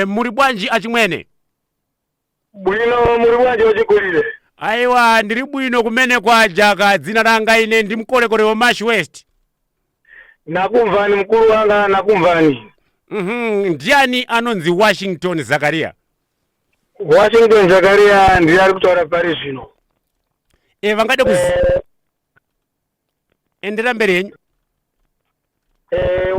Muli bwanji achimwene? Bwino, muli bwanji wachikulire? Aiwa, ndiri bwino kumene kwajaka. Dzina langa ine ndi Mkolekole wa Mash West. Nakumvani mkulu wanga, nakumvani. Ndiani anonzi Washington Zakaria? Washington Zakaria ndiye ari kutaura pari zvino. Vangade kuzi endera mberi yenyu.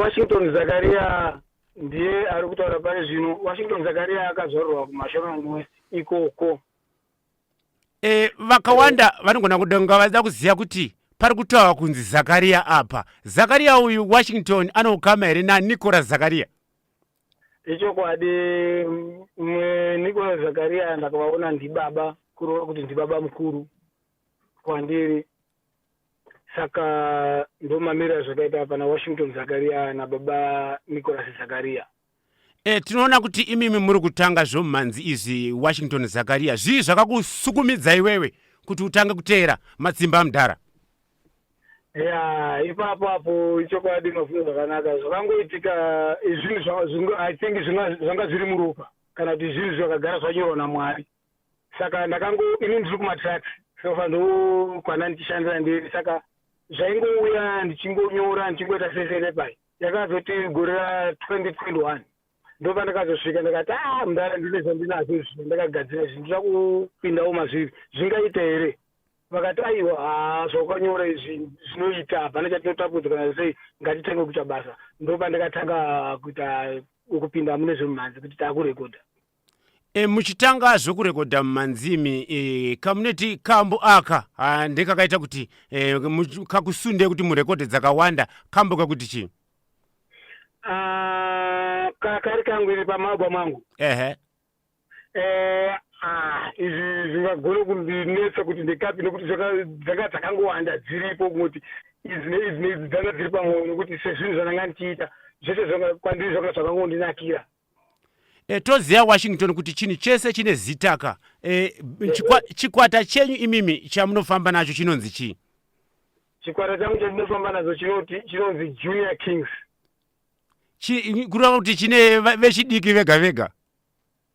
Washington Zakaria ndiye ari kutaura pari zvino. Washington Zakaria akazvarurwa kuMashonaland West ikoko. Vakawanda vanogona kudonga vachida kuziva kuti pari kutaura kunzi Zakaria apa. Zakaria uyu Washington anoukama here naNicolas Zakaria? Ichokwadi, Nicolas Zakaria ndakavaona ndibaba, kureva kuti ndibaba mukuru kwandiri. Saka ndomamiriro zvakaita pana Washington Zakaria nababa Nicolas Zakaria. Tinoona kuti imimi muri kutanga zvomumhanzi izvi, Washington Zakaria. Zvii zvakakusukumidza iwewe kuti utange kuteera matsimba amudhara? Ya, ipapo apo ichokwadi, mafungo zvakanaka. Zvakangoitika zvinhu, I think zvanga zviri muropa kana kuti zvinhu zvakagara zvanyorwa naMwari. Saka ndakango ini ndiri kumatrucks sofa, ndokwana ndichishandira ndiri, saka zvaingouya ndichingonyora, ndichingoita sese nepai. Yakazoti gore ra2021 ndopandakazosvika ndakati, "A mudara, ndine zvandinazvo izvi zvandakagadzira izvi, ndinoda kupindawo mazviri, zvingaita here?" Vakati, "Aiwa, haa, zvawakanyora izvi zvinoita, hapana chatinotapudza kana sei, ngatitange kuita basa." Ndopandakatanga kuita kupinda mune zvemumhanzi kuti taakurekodha. Muchitanga zvokurekodha mumhanzimi, kamuneti kambo aka ndekakaita kuti kakusunde kuti murekodhe dzakawanda, kambo kakuti chii? Ah, kari kangu iri pamaalbum angu. Ehe. Izvi zvingagone kundinetsa kuti ndekapi, nekuti dzanga dzakangowanda dziripo, kungoti idzi neidzi neidzi dzanga dziri pamwoyo, nekuti sezvinhu zvandanga ndichiita zvese kwandiri zvanga zvakangondinakira. Toziva Washington kuti chinhu chese chine zitaka. Chikwata chenyu imimi chamunofamba nacho chinonzi chii? Chikwata changu chandinofamba nacho chinonzi Junior Kings. Kureva kuti chine vechidiki vega vega?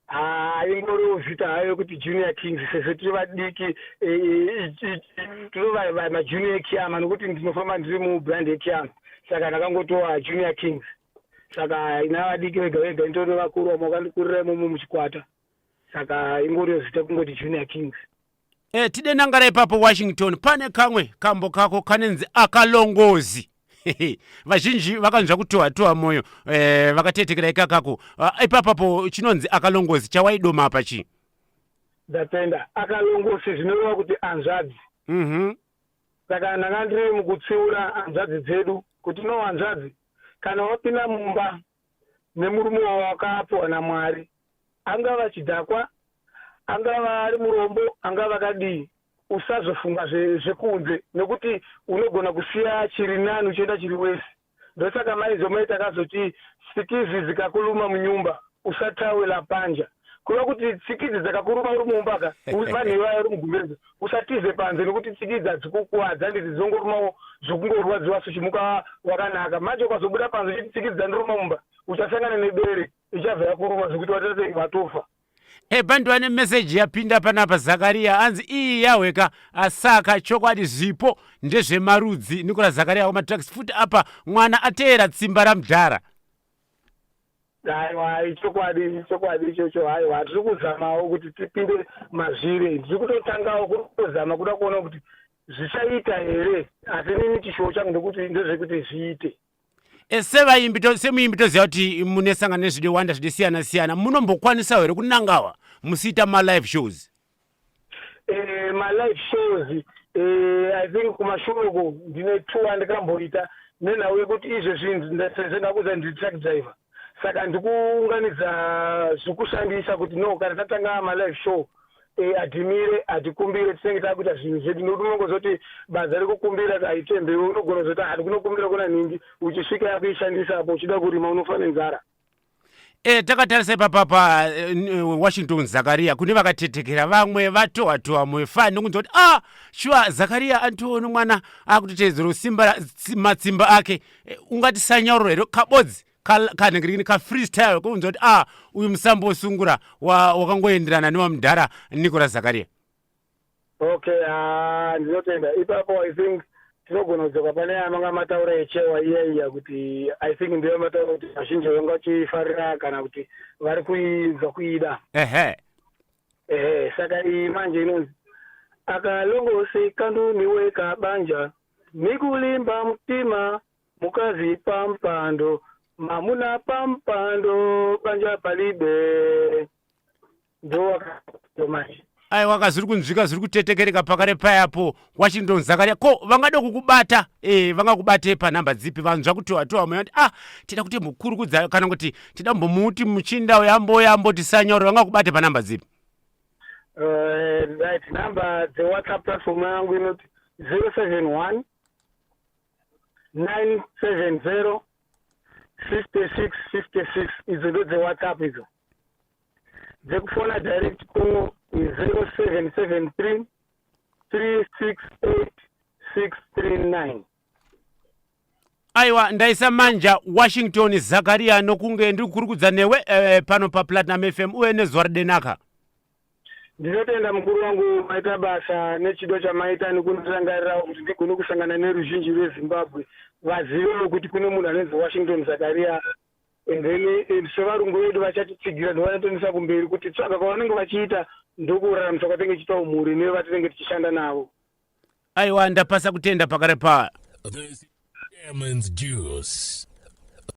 Ah, ingoriwo zita hayo kuti Junior Kings, sezvo tiri vadiki, tiri majunior eKiama, nokuti ndinofamba ndiri mubrand yeKiama, saka ndakangotowa Junior Kings. Saka ina vadiki vega vega, indori nevakuru vamwe vakandikurira imomo muchikwata, saka ingoriwo zita kungoti Junior Kings. Tide nangara ipapo Washington, pane kamwe kambo kako kanenzi Akalongozi. Vazhinji vakanzwa kutoha toha mwoyo, vakatetekera ikakako. Ipapapo chinonzi Akalongozi chawaidoma apa chii? Ndatenda. Akalongosi zvinoreva kuti hanzvadzi. Saka ndanga ndiri mukutsiura hanzvadzi dzedu kuti, no, hanzvadzi, kana wapinda mumba nemurume wawakapiwa naMwari, angava chidhakwa, angava ari murombo, angava akadii, usazofunga zvekunze, nekuti unogona kusiya chiri nani uchienda chiri worse. Ndosaka maizomai takazoti, "Tsikizi dzikakuluma munyumba, usatawela panja." Kureva kuti tsikidzi dzakakuruma uri mumba ka, vanhu ivaya uri mugumbeze, usatize panze, nekuti tsikidzi hadzikukuwadza, handiti? Dzinongorumawo zvokungorwadziwa, asi uchimuka wakanaka. Manje ukazobuda panze uchiti tsikidzi dzandiruma mumba, uchasangana nebere, ichabva yakuruma zvekuti watoita sei, watofa. Bantu ane meseji yapinda panapa. Zakaria anzi iyi yahweka asaka chokwadi, zvipo ndezvemarudzi. Nicolas Zakaria wamatracks futi apa, mwana ateera tsimba ramudhara. Aiwa, ichokwadi, ichokwadi ichocho. Aiwa, tiri kuzamawo kuti tipinde mazviri, tiri kutotangawo kutozama kuda kuona kuti zvichaita here, asi nini chishuwo changu ndekuti ndezvekuti zviite. Sevaimbi, semuimbi toziva kuti mune sangano nezvidewanda zvidesiyana siyana. Munombokwanisawo here kunangawa musiita malive shows? Malive shows, I think kumashure uko ndine two andikamboita, nenhau yekuti izvezvi sezvo ndakuudza ndiri truck driver, saka ndikuunganidza zvekushandisa kuti, no, kana tatanga malive show, adhimire hatikumbire, tinenge takuita zvinhu zvedu, nokuti unongozoti badza rekukumbira haitembewe. Unogona kuzoti handikunokumbira kuna nhingi, uchisvika yakuishandisa apo uchida kurima, unofa nenzara. Takatarisa ipapapa, Washington Zakaria, kune vakatetekera vamwe vatohwa tohwa mwoyo fani nokunzwa kuti, ah, shuwa Zakaria antooni mwana akutotevedzera simba matsimba ake. Ungati sanyaururo here kabodzi? Kanhengerekini ka freestyle kunzwa kuti a uyu musambo wesungura wakangoenderana newamudhara Nicolas Zakaria. Okay, ah, ndinotenda ipapo. I think tinogona kudzoka pane yamanga mataura yechewa iya iya, kuti I think ndiyo mataura kuti vazhinji vanga vachifarira kana kuti vari kuinzwa kuida. Ehe, saka iyi manje inonzi akalongosi kanduniwe kabanja mikulimba mtima, mukazi pampando, mamuna pampando, banja palibe. Ndo manje. Aiwa, kazviri kunzwika, zviri kutetekereka pakare payapo, Washington Zakaria. Ko vangade kukubata, vangakubate panhamba dzipi? Vanzwa kuti watowa moyo kuti tida kuti mukurukudza kana kuti tida mbomuti muchinda yambotisanyauri, vangakubate panhamba dzipi? Right, number dzeWhatsApp platform yangu inoti 071 970 56 56. Idzo ndo dzeWhatsApp idzo. Dzekufona direct kuno 0773 368 639. Aiwa, ndaisa manja, Washington Zakaria, nokunge ndiri kukurukudza newe pano paPlatinum FM, uye nezuva ridenaka. Ndinotenda, mukuru wangu. Maita basa nechido chamaita nekundirangarirawo kuti ndigone kusangana neruzhinji rweZimbabwe, vazivewo kuti kune munhu anonzi Washington Zakaria. And then sevarungu vedu vachatitsigira, ndovanotoendesa kumberi kuti tsvaga kwavanenge vachiita, ndokuraramisa kwatinenge tichiitawo mhuri nevatinenge tichishanda navo. Aiwa, ndapasa kutenda pakare pa This is Chairman's Juice.